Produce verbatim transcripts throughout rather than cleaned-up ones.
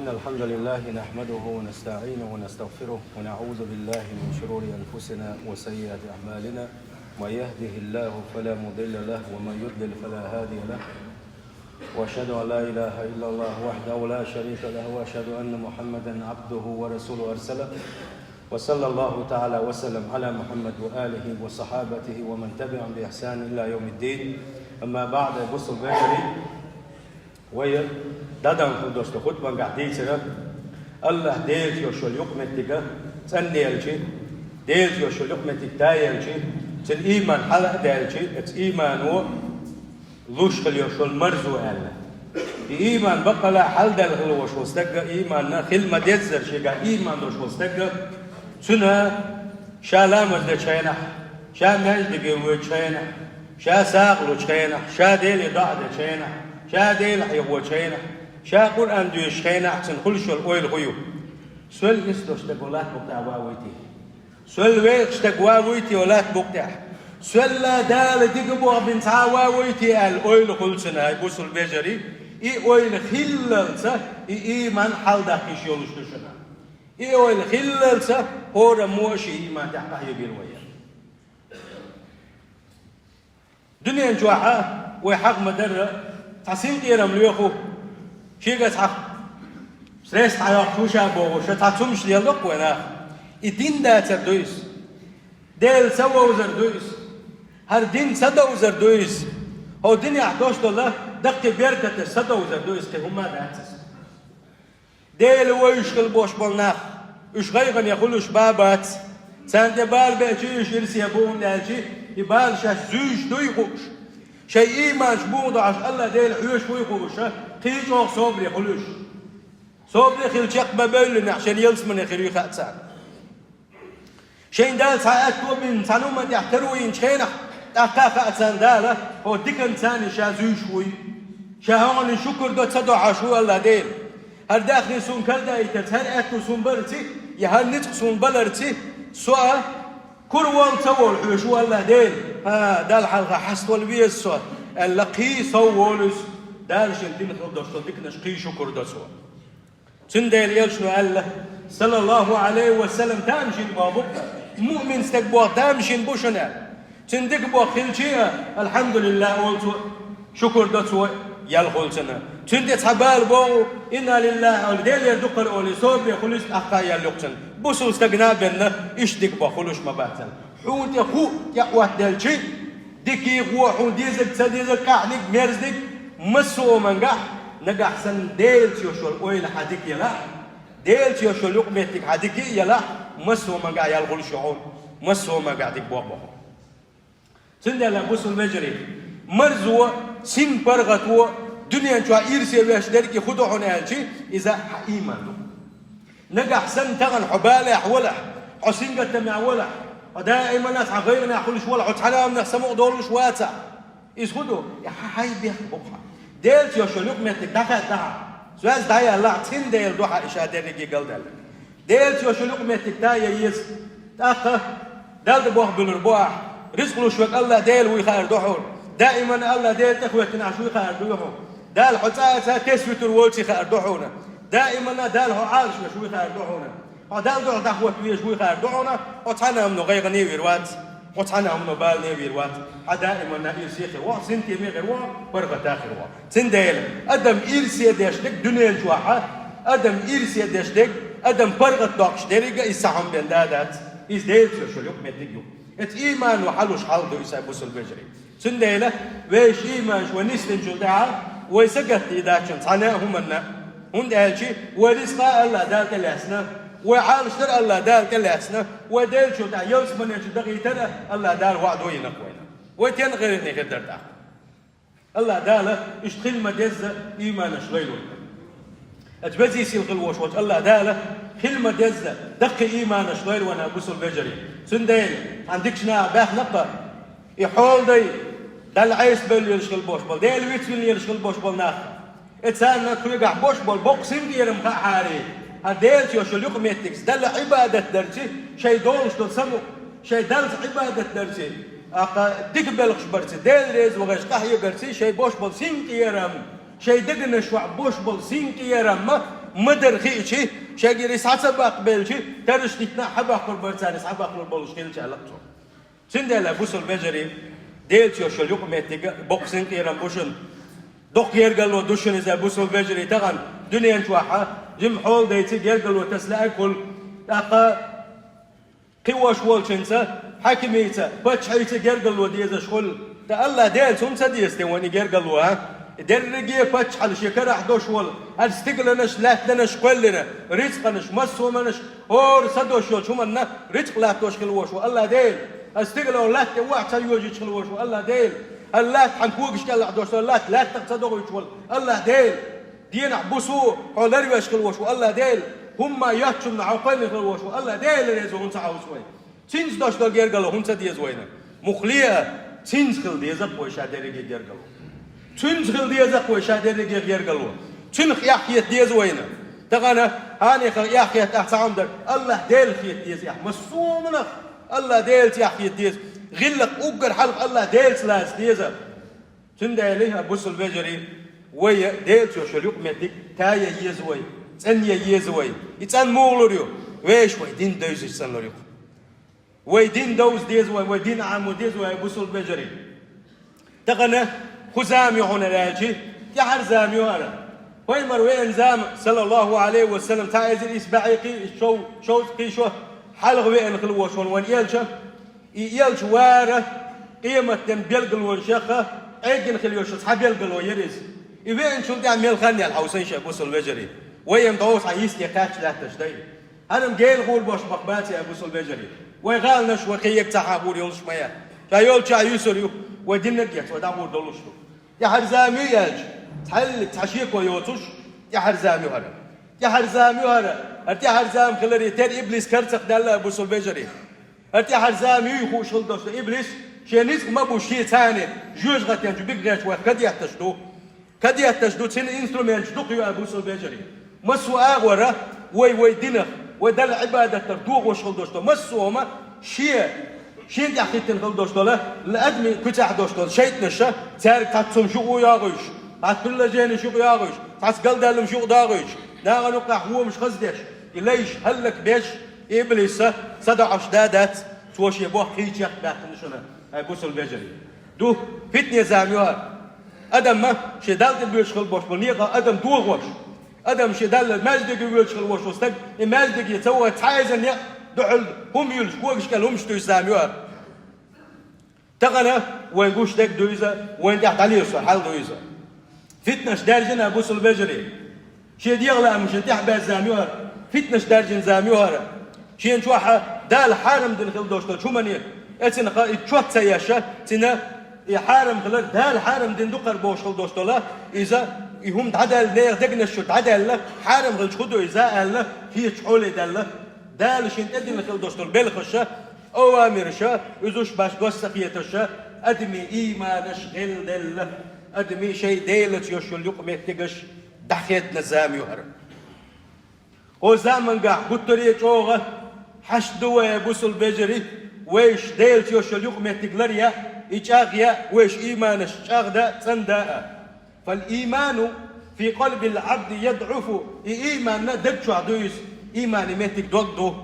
الحمد لله نحمده ونستعينه ونستغفره ونعوذ بالله من شرور أنفسنا وسيئات أعمالنا. من يهده الله فلا مضل له ومن يضلل فلا هادي له. وأشهد أن لا إله إلا الله وحده لا شريك له وأشهد أن محمدا عبده ورسوله أرسله. وصلى الله تعالى وسلم على محمد وآله وصحابته ومن تبعهم بإحسان إلى يوم الدين. أما بعد، бусалба вежарий, вай дӀадаханчу хутбангахь дийцира, АллахӀ Делаца йолуш йолу юкъаметтиг цӀанъелча, Делаца йолуш йолу юкъаметтиг таелча, цуьнан ийман хьала а даьлча, оцу иймано луш хила йолуш йолу марзо аьлла. И ийман баккъалла хьаладаьлла хила волуш волу стаг, ийманна хила ма-деззара шегахь ийман долуш волу стаг, цуьнан ша ламаз дечу хенахь, ша маьждиге воьдучу хенахь, ша сагӀа лучу хенахь, ша Деле доӀа дечу хенахь, ша Дела хьехочу хенахь, ша Къуръан доьшучу хенахь цуьнан хуьлуш йолу ойла хӀун ю? Сол исс долуш стаг ван латта букъа тӀехь ван вуй те? Сол вехаш стаг ван вуй те ван латта букъа тӀехь? Сол Дала дика бохбина цхьа а ван вуй те аьлла ойла хуьлу цуьнан, хӀай бусалба вежарий, и ойла хиллалца и ийман хьаладаккха йиш йолуш ду шуна. И ойла хиллалца хӀораммо а шен ийман тӀехь къахьегийла вай. Дуьнен чохь а вай хьаха ма-дарра, цхьа синкъерам лоьху, шега цхьа средство дӀайоккхуш ву ша бохуш, цхьа цумаш леладо-кх вай наха. И дин дацар ду иза. Дела ца вовзар ду иза. ХӀара дин ца довзар ду иза. ХӀокху динехь долуш долу даккхий беркаташ ца довзар ду иза, кхин хӀумма а дац иза. Дела вевзаш хила болуш болу нах, уьш гӀайгӀане хуьлуш бан бац. Царна тӀе бала беачий уьш ирсе бу, хӀунда аьлча и бала шаьш зуьйш дуй хууш, шайн ийманаш бу дохьуш АллахӀ Дела хьоьжуш вуй хууш, кхин чӀогӀа собаре хуьлу уьш. Собаре хила чекх ма-бевллинехь, шайн ялсамане хир юй хаьа царна. Шайн Дала цхьа аьтто бина, цхьана хӀуманна тӀехь таро йинчу хенахь, тӀаккха а хаьа царна Дала, хӀокху диканна царна ша зуьйш вуй. Ша хӀокхунна шукур до ца дохьуш ву АллахӀ Дела. ХӀара даьхни суна карадаийтарца, хӀара аьтто суна барца, я хӀара ницкъ суна баларца, со а кура волу ца волу хьоьжуш ву АллахӀ Дела. ХӀа, Далла хьалха хьаставала веза со, аьлла, кхин сов волу иза. Дала шен дина хила долуш долу диканаш кхин шукур до цо. Цундела элчано аьлла, саллаллаху Ӏалайхи ва саллам, тамашийна боху бу, муъмин стаг боху тамашийна бу шуна аьлла. Цуьнан дика боху хилчий а, алхьамдулиллахӀ олу цо, шукур до цо, ял хуьлу цунна. Цуьнан тӀе цхьа бала богӀу, инна лиллахӀи олий, Делера ду-кх хӀара олий, собаре хуьлу иза, тӀаккха а ял ю-кх цунна. Бусалба стагана а бен, иштта дика боху хуьлуш ма бац аьлла. Хьуна тӀе хӀуъа тӀеӀоттаделчий, дикий, вон, хьуна дезарг, ца дезарг, къаьхьниг, мерзаниг, массо а хӀумангахь, нагахь санна Делаца йолуш йолу ойла хьан дика елахь, Делаца йолуш йолу юкъаметтиг хьан дика а елахь, массо а хӀумангахь ял хуьлуш ю хьуна, массо а хӀумангахь дика боху боху. Цундела, бусалба вежарий, марзо, син паргӀато, дуьнен чохь ирсе веш дерг и хӀун ду хьуна аьлчий, иза хьан ийман ду. Нагахь санна тахана хьо балехь валахь, хьо сингаттамехь валахь, хьо даимана цхьа гӀайгӀанехь хуьлуш валахь, хьо цхьана а хӀуманах самукъадолуш вацахь. Иза хӀун ду? И хьан хьайн бехк бу-кх хьан. Делаца йолуш йолу юкъаметтиг дӀахаьттахь, соьца дӀаяьллахь, цундела ду хьан и ша дерриге галдаьлларг. Делаца йолуш йолу юкъаметтиг тае еза. ТӀаккха Далла тӀе бохбуьлур бу ахь. Ризкъ луш верг АллахӀ Дела вуй хаар ду хьуна. Даимана АллахӀ Дела тӀехӀоьттина Ӏаш вуй хаар ду хьуна. Дала хьо цкъа а ца тесна вуьтур воций хаар ду хьуна. Даимана Дала хьо Ӏалашвеш вуй хаар ду хьуна. Хьо Далла дуьхьа дӀахӀотта везаш вуй хаар ду хьуна, хьо цхьана а хӀумано гӀайгӀане вийр вац, хьо цхьана а хӀумано балане вийр вац, хьан даимана ирсе хир ву, синтеме хир ву, паргӀата хир ву. Цундела, адам ирсе деш дерг дуьнен чохь, адам ирсе деш дерг, адам паргӀат доккхуш деррига иза цхьа хӀума бен да дац, иза Делаца йолуш йолу юкъаметтиг ю. Оцу иймано хьалуш хьал ду иза, бусалба вежарий. Цундела вайша ийманаш вай нисдинчул тӀаьхьа, вай сагатдийр дац цхьана а хӀуманна, хӀунда аьлча вай рицкъа а АллахӀ Дала тӀелаьцна, вай Ӏалашдар а АллахӀ Дала тӀелаьцна, вай Делачул тӀаьхьа ялсамане чу дахийтар а АллахӀ Дала ваӀда йина-кх вайна. Вай стенна гӀайгӀане хир дара тӀаккха? АллахӀ Дала иштта хила ма-дезза ийманаш лойла вайна. Оцу везий сийлахь хила волуш волчу АллахӀ Дала хила ма-дезза даккхий ийманаш лойла вайна, бусалба вежарий. Цундела цхьана дикачу наха баьхна-кх, и хьоладай Далла Ӏеса бевлла лелаш хила болуш болу, Дела вицвина лелаш хила болуш болу нах. И царна кхуьнгахь болуш болу боккха синкъерам хаахьара, хӀара Делаца йолуш йолу юкъаметтигца, Далла Ӏибадат дарца, шайн долуш долу самукъа, шайн Даллаца Ӏибадат дарца, тӀаккха дика белхаш барца, Дела реза вахарца къахьегарца шайн болуш болу синкъерам, шайн дегнаш чохь болуш болу синкъерам а Ма-дарра хиъча, шайгара схьа ца баккхабелча, тарраш дитина хьабаккхар бара царна, схьабаккхалур болаш хилча, аьлла цо. Цундела, бусалба вежарий, Делаца йолаш йола юкъаметтиг боккъал синкъерам ба шун. Доккха гергарло да шун иза, бусалба вежарий, тахан дунен чухь жима хьоладайча гергарло таса лаьрхӀа хул, тӀаккха кхы вош волчунца, хьакимийца, паччахьийца гергарло дезаш хул. ТӀаккха АллахӀ Делаца хӀунда ца деза те вайна гергарло, а? Дерриге паччахьал ший карахь дош вола, хӀара стигланаш, лаьттанаш кхоьллина, рицкъанаш, массоманаш, хӀора са дош йолча хӀуманна рицкъ латтош хила вош ва АллахӀ Дела. ХӀара стигало латта тӀа вахь ца йожийча хила вош ва АллахӀ Дела. ХӀара латта хьан когаш кӀалахь дош дола латта лаьттах ца дохуьйтуш вола АллахӀ Дела. Денахь, бусу хьо ларвеш хила вош ва АллахӀ Дела. ХӀумма йоцчунна хьо кхоьллина хила вош ва АллахӀ Дела, реза хӀунда ца хьовса вай. Цуьнца дош дола гергарло хӀунда ца деза вайна? Мухле а, цуьнца хила деза-кх вай ша дерриге гергарло. Цуьнца хила деза-кх вай ша дерриге гергарло. Цуьнах эхь хета деза вайна. Тахан хьанех эхь хетта ахь цхьа хӀума дар, АллахӀ Делах хета деза эхь. Массоманах АллахӀ Делаца эхь хета деза. ГӀиллакх уггар хьалха АллахӀ Делаца лаца деза. Цундела, хӀай бусалба вежарий, вай Делаца йолаш йола юкъаметтиг тая еза вай, цӀена еза вай. И цӀена мугӀа лур ю? Вешта вай дин девзача цӀена лур ю-кх. Вай дин довза деза вай, вай дин Ӏамо деза вай, хӀай бусалба вежарий. Тахан хӀун зама ю хьуна аьлча, тӀаьхьара зама ю хӀара. Пайхамар веана зама, саллаллахӀу Ӏалайхи ва саллам, цхьа эзар ийс бӀаьи кхи, шов-, шовзткъеи шо хьалха веана хила вош вар вайна элча. И элча вар къематден белгалонех Ӏеггина хила йолаш цхьа белгало яр иза. И веанчул тӀехьа мел хан яьлла хьовсийша, бусалба вежарий. Вай-м дӀо цхьа йисте кхаьча латташ дай. ХӀара-м гена гӀур бош бакъ бац, хӀай бусалба вежарий. Вай гӀаланаш вай кхеега цхьа хьагӀур йолаш ма яц. Ша йолча юьсур ю, вай динарг эца, вай дӀагӀур долуш ду. ТӀаьхьара зама ю аьлча, цхьаллиг цхьа шеко йоцуш, тӀаьхьара зама ю хӀара. ТӀаьхьара зама ю хӀара. ХӀара тӀаьхьара зама хиларе тера иблис карцах даьлла, хӀай бусалба вежарий. ХӀара тӀаьхьара зама юй хууш хила дош да иблис, шен ницкъ ма бу шен цхьанне, жоьжахатен чу биггӀечу вай кадетташ ду. Кадетташ ду, цуьнан инструменташ дукха ю, хӀай бусалба вежарий. Массо а агӀора вай, вай динах, вай Далла Ӏибадатах дохош хила дош да. Массо а хӀума шен, шен тӀехь хӀиттина хила дош дола, адамийн куьцахь дош дола шайтӀанаша, цаьрга цхьацца хӀумаш юкъа йогӀуьйтуш, цхьацца приложенеш юкъа йогӀуьйтуш, цхьацца галдаьлла хӀумаш юкъа догӀуьйтуш, нахана юккъехь хӀумаш хаза деш, и лайш хӀаллакбеш, иблиса садоӀуш да дац, цо шен боккха хийчех баьхкина шуна, хӀай бусалба вежарий. Ду, фитне зама ю хӀара. Адам ма шен Далла тӀе боьдуш хила бош болу некъа адам дохош. Адам шен Далла маьждиге воьдуш хила вош волу стаг, и маьждиге ца вахча цхьа эзар некъ дуьхьал хӀума юьллуш, когаш кӀел хӀумаш дуьйцу зама ю хӀара. Тахана вайн гуш дерг ду иза, вайн тӀехь дӀалелаш хьал ду иза. Фитнаш даьржина, бусалба вежарий. Шен дегӀан лаамашна тӀехь баьзна зама ю хӀара, фитнаш даьржина зама ю хӀара. Шена чохь Дала хьарам дина хила дош долчу хӀумане, эцинах и чот ца еш, цуьнан и хьарам хилар, Дала хьарам дина ду-кх хӀара бохуш хила дош долу, иза, и хӀума дӀадаьлла, нехан дегнаш чу дӀадаьлла, хьарам хилча хӀун ду иза аьлла, кхечу хьоле даьлла, Дала шена тӀедиллина хила дош долу белхаш, овамирша, уьзуш баш гос ца хеташ, адамийн ийманаш гӀелделла, адамийн шайн Делаца йолуш йолу юкъаметтигаш дӀахедна зама ю хӀара. Кху замангахь гуттаре а чӀогӀа хьашт ду вай, бусалба вежарий, вайша Делаца йолуш йолу юкъаметтиг ларъян, и чӀагӀъян, вайша ийманаш чӀагӀдан, цӀандан а. فالإيمان في قلب العبد يضعف. И ийманна даг чохь ду иза. Ийманан меттиг дог ду.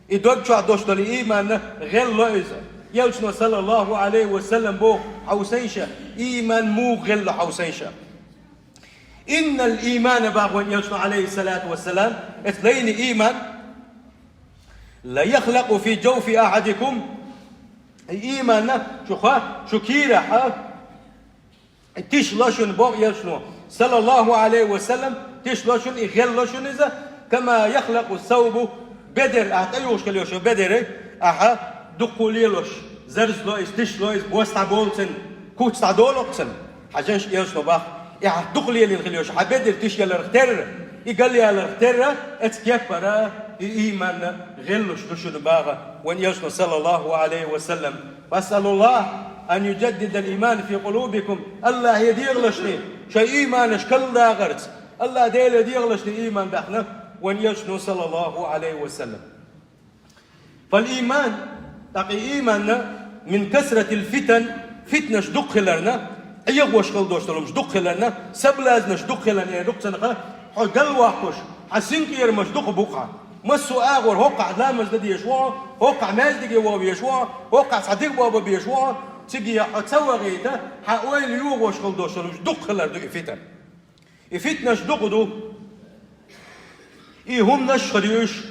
И дог чохь долуш долу ийманна гӀелло иза. Элчано, саллаллаху Ӏалайхи ва саллам, боху хьовсийша, ийман муха гӀелло хьовсийша. إن الإيمان, боху вайн элчано, Ӏалайхиссалату вассалам, эцу лайна ийман, ليخلق في جوف أحدكم, и ийманна шу ха, шу кийрахь тишло шуна, боху элчано, саллаллаху Ӏалайхи ва саллам, тишло шуна, и гӀелло шуна иза, كما يخلق الثوب, бедар, ахь тӀеюхуш хила йолуш йолу бедар, ахь дуккха лелош, зарзло иза, тишло иза, бос дӀаболу цуьнан, куц дӀадолу-кх цуьнан. Хьажал, элчано боху, и ахь дукха лелийна хила йолуш хьан бедар тишъяларх терра, и галъяларх терра, эцу кеппара и ийманна гӀеллуш ду шуна, боху вайн элчано, саллаллаху Ӏалайхи ва саллам. فاسألوا الله أن يجدد الإيمان في قلوبكم. АллахӀе дегӀалашна шайн ийманаш карладаккхарца. АллахӀ Деле дегӀалашна ийман баьхна вайн элчано, саллаллаху Ӏалайхи ва саллам. فالإيمان, тӀаккха и ийманна, من كثرة الفتن, фитнаш дукха хиларна, Ӏехош хила долуш долу хӀумаш дукха хиларна, соблазнаш дукха хиларна, э, дукха цунах хьо галваккхуш, Хьан синкъерамаш дукха бу-кх хьан. Массо а агӀор хӀоккхахь ламаз дан дезаш ву хьо, хӀоккхахь маьждиге ваха везаш ву хьо, хӀоккхахь цхьа дика боаба безаш ву хьо, цига хьо ца вахийта, хьан ойла йогӀуш хила долуш долу уьш дукха хилар ду и фитна. И фитнаш дукха ду. И хӀуманаш а хир ю уьш.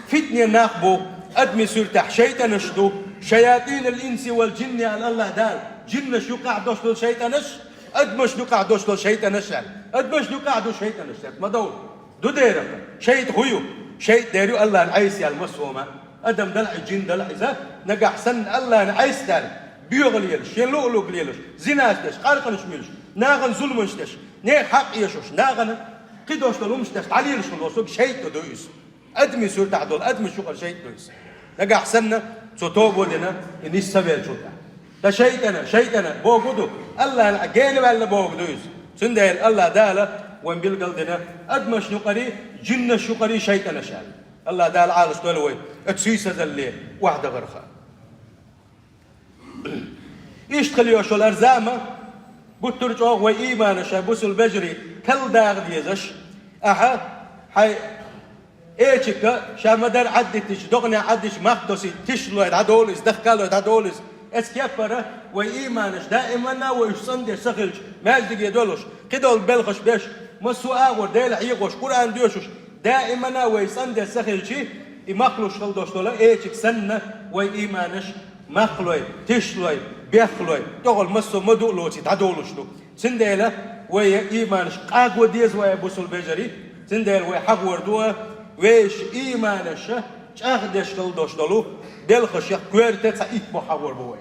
Фитне нах бу, адамийн суьртехь шайтӀанаш ду, «шаятӀинал инси вал джинни», аьлла АллахӀ Дала, джиннаш юкъахь долуш долу шайтӀанаш, адамаш юкъахь долуш долу шайтӀанаш аьлла. Адамаш юкъахь ду шайтӀанаш, цаьрца ма довла. Ду дера, шайтӀа хӀун ю? ШайтӀа дера ю АллахӀна Ӏеса яьлла массо а хӀума. Адам дала а, джин дала а иза, нагахь санна АллахӀна Ӏеса даьлла, боьха лелаш, шен луъу-луъу лелаш, зинаш деш, къаркъанаш муьйлуш, нахана зуламаш деш, нехан хьакъ эшош, нахана кхидолуш долу хӀуманаш деш, дӀалелаш хила волу стаг шайтӀа ду иза. Адамийн суьртехь долу, адамаш юкъара шайтӀа ду иза. Нагахь санна, цо тоба дина, и нис ца веллачул тӀаьхьа. Ткъа шайтӀана, шайтӀана, бохург ду, АллахӀна гена ваьлла бохург ду иза. Цундела АллахӀ Дала вайн билгал дина, адамашна юкъарий, джиннашна юкъарий шайтӀанаш аьлла. АллахӀ Дала Ӏалашдойла вай оцу сийсазалле охьадахарх. Иштта хила йолуш йолу хӀара зама гуттар а чӀогӀа вай ийманаш, бусалба вежарий, кхалла дагӀа дезаш, ахьа, хьайн эчигга ша ма-дарра Ӏаддитича, докъане Ӏаддича мах тосий, тишлой дӀадолу иза, дахкалой дӀадолу иза. Эцу кеппара вай ийманаш даиманна вай уьш цӀандеш ца хилча, маьждиге долуш, кхидолу белхаш беш, массо а агӀор Дела хьехош, Къуръан доьшуш, даиманна вай цӀандеш ца хилчи, и мах луш хила долуш долу эчиг санна, вай ийманаш махлой, тишлой, бехлой, тӀехула массо а ма ду а лоций дӀадолуш ду. Цундела вай ийманаш къаго деза вай, бусалба вежарий. Цундела вай хьахор ду вешан ийманаш чӀагӀдеш хила долуш долу белхашех коьрта цхьа итт бохь хьахор бу вай.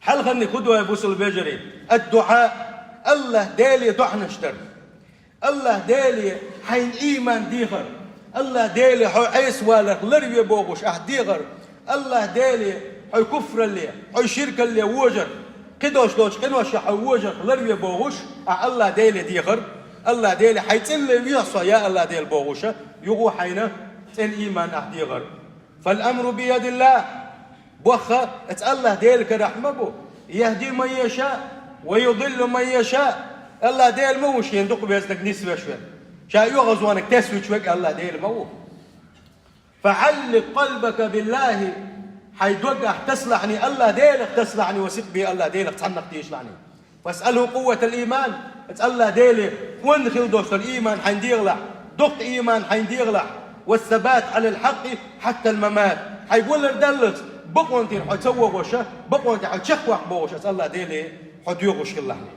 Хьалхарниг хӀун ду вай, бусалба вежарий? Ад-дуӀа, АллахӀ Деле доӀанаш дар. АллахӀ Деле хьайн ийман дехар. АллахӀ Деле хьо Ӏеса валарх ларве бохуш ахь дехар. АллахӀ Деле хьо куфралле, хьо ширкалле вожарх, кхидолуш долчу къиношех хьо вожарх ларве бохуш ахь АллахӀ Деле дехар. АллахӀ Деле хьайн цӀенле вехьа со, я АллахӀ Дела, бохуша, юха хьайна цӀена ийман ахь дехар. Фал-амру биядиллахӀ. Бохха, эца АллахӀ Делан карахь ма бу. ЯхӀди ман яшаъ, ва юдиллу ман яшаъ. АллахӀ Дела ма ву шена дукха везнаг нисвеш верг. Ша оьгӀазвониг тесвича верг АллахӀ Дела ма ву. ФаӀалликъ къалбака биллахӀи. Хьайн дог ахь тасалахьний, АллахӀ Делах тасалахьний, ва сикъ бихӀи, АллахӀ Делах цхьаннах тешалахьний. ФасъалхӀу къувватал ийман. Эца АллахӀ Деле къонах хила долуш долу ийман хьайн дехалахь, доккха ийман хьайн дехалахь. Вассабат Ӏалал хьакъкъи хьаттал мамат. Хьайн валар даллалц бакъонтийна хьо ца вогӀуша, бакъонтий хьо чекхваккха бохуш, эца АллахӀ Деле хьо доьхуш хилалахьний.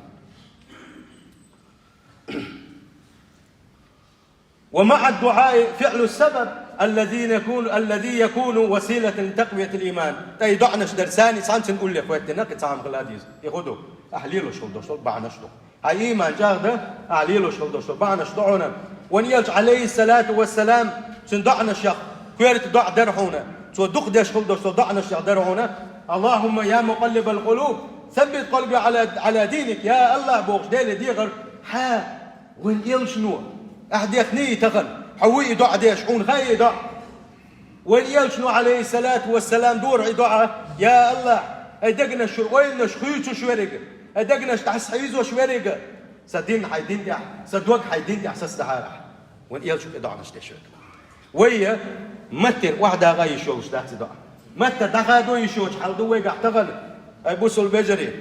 ومع الدعاء فعل السبب الذي يكون، الذي يكون وسيلة لتقوية الإيمان. ТӀай доӀанаш дар царний цхьаьнцан улле хӀоьттина, кхин цхьа хӀума хила деза. И хӀун ду? Ахь лелош хила долуш долу бахьанаш ду. Хьан ийман чӀагӀдан ахь лелош хила долуш долу бахьанаш ду хьуна. Вайн элча, Ӏалайхиссалату вассалам, цуьнан доӀанашех коьрта доӀа дара хьуна. Цо дукха деш хила долуш долу доӀанашех дара хьуна. اللهم يا مقلب القلوب ثبت قلبي على، على دينك. Я АллахӀ, бохуш Деле дехар, хьан Вайн элчано ахь дехний тахана? Хьо вуй и доӀа деш, хьуна хаьий и доӀа? Вайн элчано, Ӏалайхиссалату вассалам, дора и доӀа: «Я АллахӀ, ай дегнаш чуьра ойланаш хуьйцуш верг, ай дегнаш дӀасахьийзош верг, сан дин хьайн дин тӀехь, сан дог хьайн дин тӀехь сацадахьара ахь». Вайн элчано и доӀанаш деш верг. Вай маттера охьадагӀа йиш йолуш дац и доӀа. Матта дӀахадо йиш йоцу хьал ду вайгахь тахана, ай бусалба вежарий.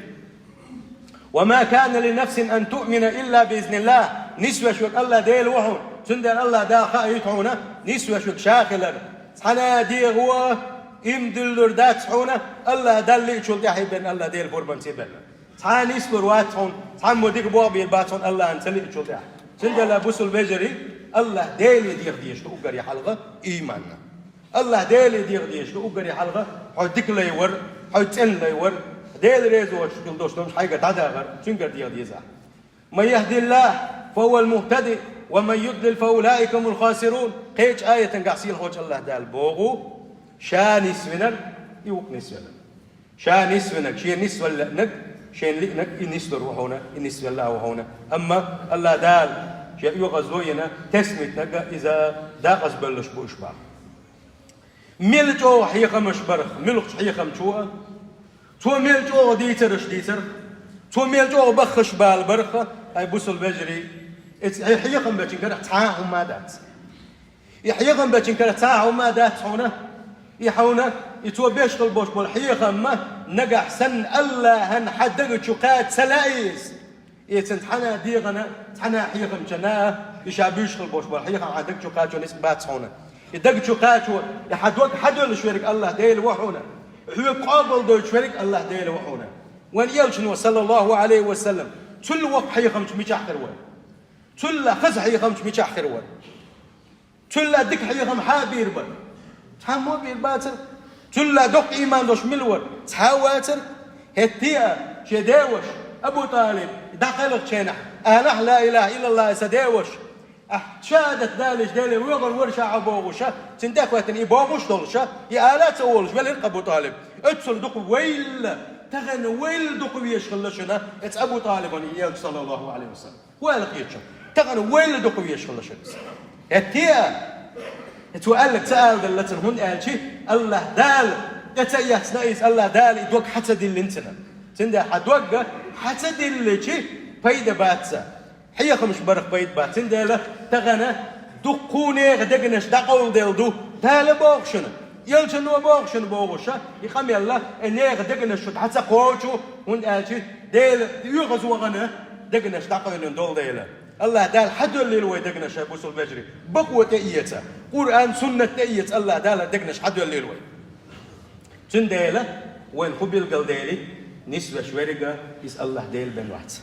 وما كان لنفس أن تؤمن إلا بإذن الله. Нисвеш верг АллахӀ Дела ву хьуна. Цундела АллахӀ Дала хаийта хьуна, нисвеш верг ша хилар. Цхьана а дегӀо иман диллур дац хьуна, АллахӀ Далла лиъчул тӀаьхьа бен, АллахӀ Делан пурбанца бен. Цхьа а нислур вац хьуна, цхьаммо дика болх бийр бац хьуна АллахӀна ца лиъчул тӀаьхьа. Цундела, бусалба вежарий, АллахӀ Деле деха дезаш ду уггаре хьалха ийманна. АллахӀ Деле деха дезаш ду уггаре хьалха хьо дика лай вар, хьо цӀена лай вар, Дела реза воцуш хила долуш долуш хьайга дӀадахар, цуьнгара деха деза ахь. من يهد الله فهو المهتدي ومن يضلل فأولئك هم الخاسرون. Кхечу аятангахь сийлахьчу АллахӀ Дала боху: «Ша нисвинарг, и ву-кх нисвелларг». Ша нисвинарг, шен нисвелла лиънарг, шен лиънарг, и нислур ву хьуна, и нисвелла а ву хьуна. Амма АллахӀ Дала шен оьгӀазло йина тесна витинарг, иза декъаза бевлларш бу уьш боху. Мел чӀогӀа хьехамаш барх муьлххачу хьехамчо а, цо мел чӀогӀа дийцарш дийцарх, цо мел чӀогӀа баххаш бала барх, ай бусалба вежарий, Эц-, хьехам бечун кара цхьа а хӀума дац. И хьехам бечун кара цхьа а хӀума дац хьуна. И хьуна, и цо беш хила бош бола хьехам ма, нагахь санна Аллахьан хьа дага чу кхача ца лаьа иза. И цун цхьана дегӀана, цхьана хьехамчана, и ша буьйш хила бош бола хьехам хьа дага чу кхачо ницкъ бац хьуна. И дага чу кхачо, и хьа дог хьадоьллуш верг Аллахь Дела ва хьуна. Хьоьга къобалдойтуш верг Аллахь Дела ва хьуна. Вайн элчано, саллаллаху Ӏалайхи ва саллам, цул воккха хьехамча мичахь хир вара? Цул хаза хьехамча мичахь хир вара? Цул дика хьехам хьа а бийр бара? Цхьаммо а бийр бацара. Цул доккха ийман долуш мила вара? Цхьа а вацара. ХӀетте а шен деваша, Абу ТӀалиб, дӀакхелхачу хенахь, алахь, ла илаха иллаллахӀ, сан деваша. Ахь шахӀадат далийча Деле воьгӀур вара ша хьо бохуша, цуьнан тӀехӀоьттина и бохуш долуша, и ала а ца волуш велира Абу ТӀалиб. Оццул дукха вайла, тахана вайла дукха везаш хилла шуна, эца Абу ТӀалибана и элча, саллаллаху Ӏалайхи ва саллам. ХӀун аьлла кхеташ? Тахана вайла дукха везаш хилла шуна иза. ХӀетте а, цо аьлларг ца аладелла цунна, хӀунда аьлча Аллахь Дала тӀе ца эцна иза, Аллахь Дала и дог хьа ца диллина цунна. Цундела хьан дог хьа ца диллича, пайда бац цунна. Хьехамаш барах пайда бац. Цундела тахана дуккха нехан дегнаш дӀакъовладелла ду. Дала боху шуна, элчано боху шуна бохуша, и къамел а, и нехан дегнаш шу дӀа ца кхочу, хӀунда аьлча Дела оьгӀаз вахана дегнаш дӀакъевлина долу дела. Аллахь Дала хьадоьллийла вай дегнаш, хӀай бусулба вежарий, бакъо тӀеэца, Къуръан, суннат тӀеэца Аллахь Дала дегнаш хьадоьллийла вай. Цундела вайна хӀун билгалдели, нисвеш верг а иза Аллахь Дела бен вац.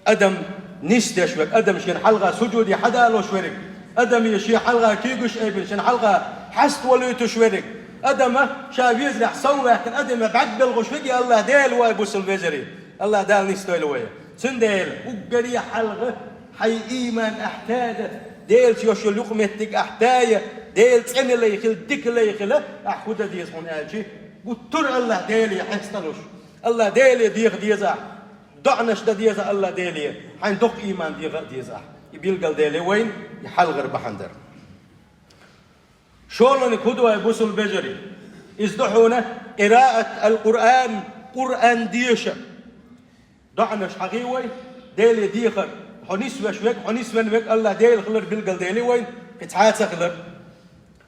Адам нисдеш верг, адам шен хьалха суджуде хьадалош верг, адам я шен хьалха куьйгаш айбина, шен хьалха хьаставалуьйтуш верг, адама ша везарехь сов ваьккхина, адаме бӀаьрг белхуш верг и Аллахь Дела вай, бусулба вежарий. Аллахь Дала нисдойла вай. Цундела уггаре а хьалха хьайн ийман ахь тада, Делаца йолуш йолу юкъаметтиг ахь тая, Дела цӀена лай хила, дика лай хила, ахь хӀун дан деза хьуна аьлча, гуттар а Аллахь Деле хьесталуш, Аллахь Деле деха деза ахь. ДоӀанаш дан деза Аллахь Деле, хьайн доккха ийман деха а деза ахь. И билгалдели вайна и хьалхара бахьана дара. ШолгӀаниг хӀун ду, хӀай бусулба вежарий? Иза ду хьуна къираат ал-Къуръан, Къуръан деша. ДоӀанаш хьахий вай, Деле дехар, хьо нисвеш верг, хьо нисвен верг Аллахь Дела хилар билгалдели вайна, кхин цхьа а ца хилар.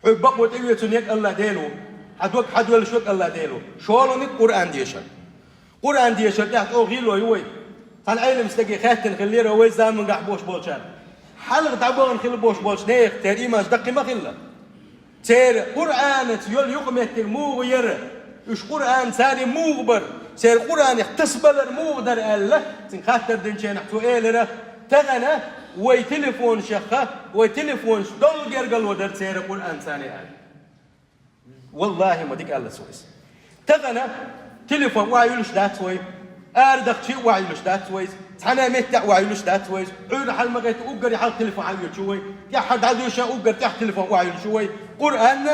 Хьоьга бакъо тӀеоьцун верг Аллахь Дела ву, хьан дог хьадоьллуш верг Аллахь Дела ву. ШолгӀаниг Къуръан дешар. Къуръан дешар тӀехь чӀогӀа гӀилло ю вай. Цхьана Ӏелам стаге хаьттина хиллера вай заманахь бош болчара. Хьалха дӀабахана хилла бош болчу нехан, церан ийманаш даккхий ма хилла. Церан Къуръанаца йолу юкъаметтиг муха яра? Уьш Къуръан царна муха бара? Церан Къуръанех тасабалар муха дара аьлла, цуьнга хаттар динчу хенахь цо элира, тахана вай телефонашха, вай телефонаш долу гергарло дара церан Къуръан царна аьлла. Валлахи, ма дика аьлла цо иза. Тахана телефон охьайуьлуш дац вай, арадахча а охьайуьлуш дац вай иза, цхьана а меттехь охьайуьлуш дац вай иза, Ӏуьйра хьала ма гӀетта уггаре хьалха телефон хьаоьцуш ю вай, тӀаьххьара дӀадоьшуш а уггар тӀаьхьа телефон охьайуьлуш ю вай. Къуръан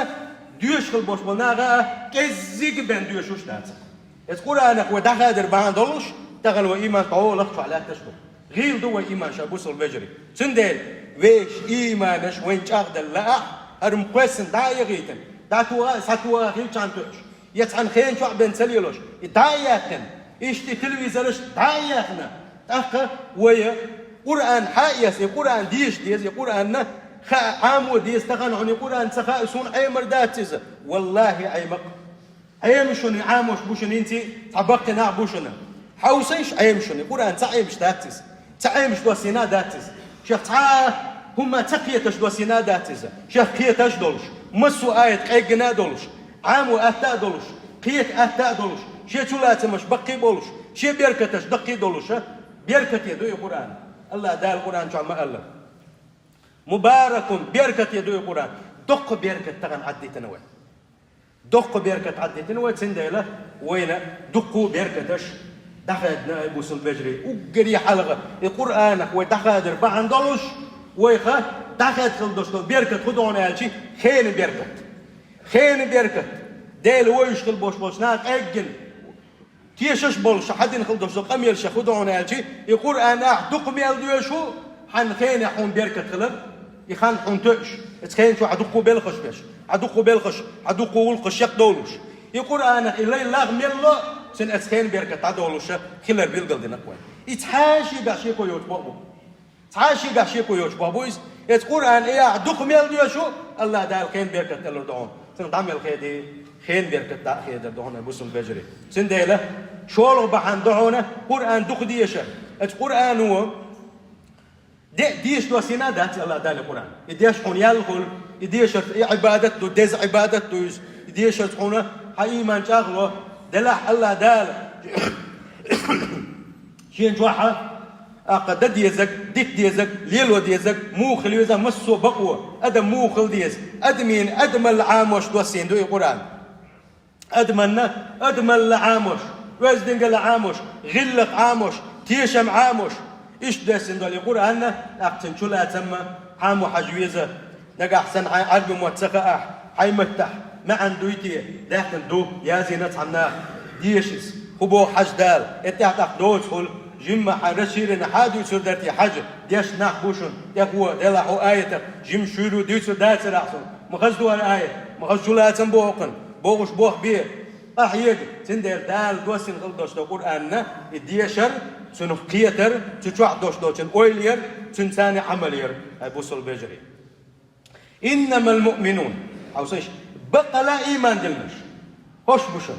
доьшуш хила бош болу наха а кӀеззиг бен доьшуш дац. Эцу Къуръанах вай дӀахадар бахьана долуш, тахана вай ийман тӀехула чохь лаьтташ ду. ГӀийла ду вай ийман ша, бусулба вежарий. Цундела вешан ийманаш вайн чӀагӀдала лаахь, хӀара ма кхоьссина дӀа а яхийтина, дӀатоха а, схьатоха а хилчахьана тоьуш, я цхьана хена чохь бен ца лелош, и дӀа а яьккхина, иштта и телевизораш дӀа а яьккхина, тӀаккха вай Къуръан хьа а эцна, и Къуръан деша деза, и Къуръанна хаа Ӏамо деза, тахана хьуна и Къуръан ца хаьа, суна Ӏемар дац иза. Валлахи, Ӏемакх. Ӏемаш шуна, Ӏамош бу шуна, хӀинца цхьа баккхий нах бу шуна. Хьовсийша, Ӏемаш шуна, Къуръан ца Ӏемаш дац иза. Ца Ӏемаш доссийна а дац иза. Шех цхьа а хӀума ца кхеташ доссийна а дац иза. Шех кхеташ а долуш, массо а аят къеггина а долуш, Ӏамо атта а долуш, кхета атта а долуш, шен чулацамаш баккхий а болуш, шен беркаташ даккхий а долуша, беркате ду и Къуръан. Аллах Дала Къуръан чохь ма-аллара: «Мубаракун», беркате ду и Къуръан. Доккха беркат тахана Ӏаддитина вай. Доккха беркат Ӏаддитина вай, цундела вайна дуккха а беркаташ дӀахаьдина, ай бусулба вежарий. Уггаре хьалха и Къуръанах вай дӀахадар бахьана долуш, вайха дӀахаьдда хила долуш долу беркат хӀун ду хьуна аьлча, хенан беркат. Хенан беркат. Дела вевзаш хила бош болчу наха къеггина, тешаш болуш, хьан дина хила долуш долу къамелаш хӀун ду хьуна аьлча, и Къуръан ахь дукха мел доьшу, хьан хенахь хьуна беркат хилар, и хан хьуна тоьуш, эцу хена чохь хьан дуккха белхаш беш, хьан дуккха белхаш, хьан дуккха гӀуллакхаш якъдолуш. И Къуръанах и лай лах мелло, цуьнан эцу хенан беркат дӀадолуша хилар билгалдина вай. И цхьа а ши баьхьа шеко йоцу бакъ бу. Цхьа а шийгахь шеко йоцуш бохь бу иза. Эцу Къуръан и ахь дукха мел доьшу, АллахӀ Дала хен беркат далур ду хьуна. Цунах дӀа мел хеде, хен беркат дӀа а хедар ду хьуна, бусалба вежарий. Цундела шолгӀа бахьана ду хьуна Къуръан дукха дешар. Эцу Къуръано де а дешаш доссийна дац АллахӀ Дала Къуръан. И деш хьуна ял хуьлу, и дешар, и Ӏибадат ду, деза Ӏибадат ду иза. И дешарца хьуна хьан ийман чӀагӀло, делахь АллахӀ Дала шен чохь а, аккха дан дезаг, дита дезаг, лело дезаг, муха хила веза массо а бакъо, адам муха хила деза, адамийн, адамалла Ӏамош доссийна ду и Къуръан. Адаманна, адамалла Ӏамош, оьздангалла Ӏамош, гӀиллакх Ӏамош, тешам Ӏамош. Иштта доссийна долу и Къуръанна, тӀаккха цуьнан чулацамма хьан мо хьажа веза, нагахь санна хьайн Ӏарби мотт ца хаахь, хьайн маттахь маьӀна дуй те, даьккхина ду, язйина цхьамма наха, деша иза, хӀун боху хьажа Дала, и тӀехь тӀаккха доцу хуьлу, жимма хьайн расширенный хьан дуьйцур дара те хьажа, дешна нах бу шуна, тӀе хӀун, делахь хӀун аятах, жимма шуьйра дуьйцур дацара ахь суна, ма хаза ду хӀара аят, ма хаза чулацам боху хӀокхуьнан, бохуш боху бе, къахьега, цундела Дала доссийна хила долуш долу Къуръанна и дешар, цунах кхетар, цу чохь долуш долчун ойла яр, цуьнан царна Ӏамал яр, хьай бусалба вежарий. «Иннамал муъминун». Хьовсийша, баккъала ийман диллинарш. Хьош бу шуна.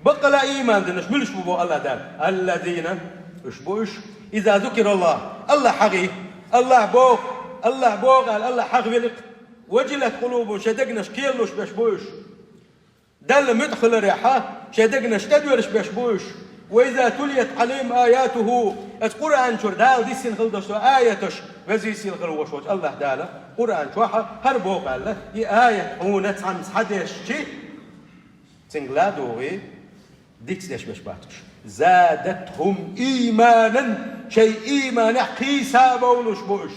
Баккъала ийман диллинарш муьлш бу боху АллахӀ Дала? «Аллазина», уьш бу уьш. «Иза зукираллахь», АллахӀ хьахийча, АллахӀ боху, АллахӀ боху аьлла, АллахӀ хьахавелира. «Важилат къулубухум», шайн дегнаш кхелалуш берш бу уьш. Далла муьтӀахь хиларехь, шайн дегнаш тӀедоьрзуш берш бу уьш. «Ва иза тулият Ӏалайхим аятуху», оцу Къуръан чуьра Дала диссина хила долуш долу аяташ, Веза-Сийлахь хила волуш волчу АллахӀ Дала Къуръан чохь хӀара боху аьлла, и аят хьуна цхьамма схьадешча, цуьнга ладугӀий, дицдеш берш бац уьш. «Задатхум ийманан», шайн ийманехь кхийса бовлуш бу уьш.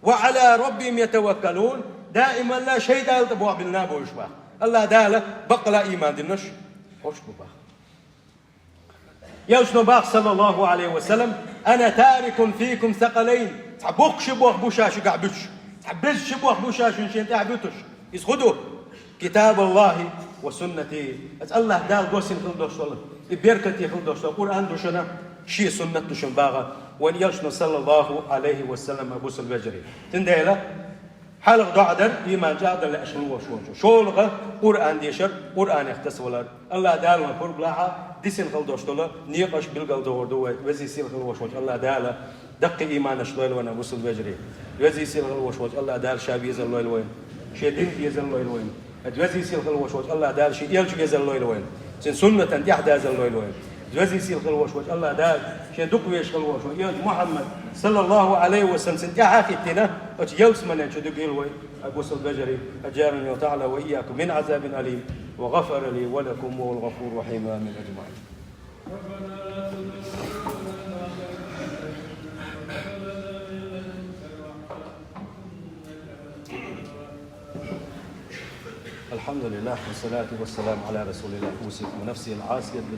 «Ва Ӏала раббихим ятаваккалун», даималла шайн Далла тӀе болх биллина бу уьш боху. АллахӀ Дала баккъала ийман диллинарш хьош бу боху. Элчано боху, саллаллаху Ӏалайхи ва саллам: «Ана тарикун фикум сакъалайн». Цхьа боккха ши болх бу ша шуьгахь буьтуш. Цхьа беза ши болх бу ша шуна шена тӀехь буьтуш. Иза хӀун ду? «Китабаллахи ва суннати». Аса АллахӀ Дала доссийна хила долуш долу, и беркате хила долуш долу Къуръан ду шуна, шен суннат ду шуна боху вайн Элчано, саллаллаху Ӏалайхи ва саллам, бусалба вежарий. Цундела хьалха доӀа дар, ийман чӀагӀдар лаьаш хила волуш волчо. ШолгӀа Къуръан дешар, Къуръанех тасавалар. АллахӀ Дала вайн пурба лахь, диссина хила долуш долу некъаш билгал догӀур ду вай, Веза-Сийлахь хила волуш волчу АллахӀ Дала. Даккхий ийманаш лойла вайна, бусалба вежарий. Веза-Сийлахь хила волуш волчу АллахӀ Дала ша безалла лойла вайна. Шен дин безалла лойла вайна. Веза-Сийлахь хила волуш волчу АллахӀ Дала шен элча везалла лойла вайна. Цуьнан суннатан тӀаьхьадазалла лойла вайна. Веза-Сийлахь хила волуш волчу АллахӀ Дала шен дукха везаш хила волуш волчу элча Мухьаммад, саллаллаху Ӏалайхи ва саллам, цуьнан тӀаьхьа а хӀиттина, оцу ялсамане чу дуьгийла вай, хьай бусалба вежарий. أجارني الله تعالى وإياكم من عذاب أليم وغفر لي ولكم وهو الغفور الرحيم. آمين أجمعين. الحمد لله والصلاة والسلام على رسول الله. أوصيكم ونفسي العاصية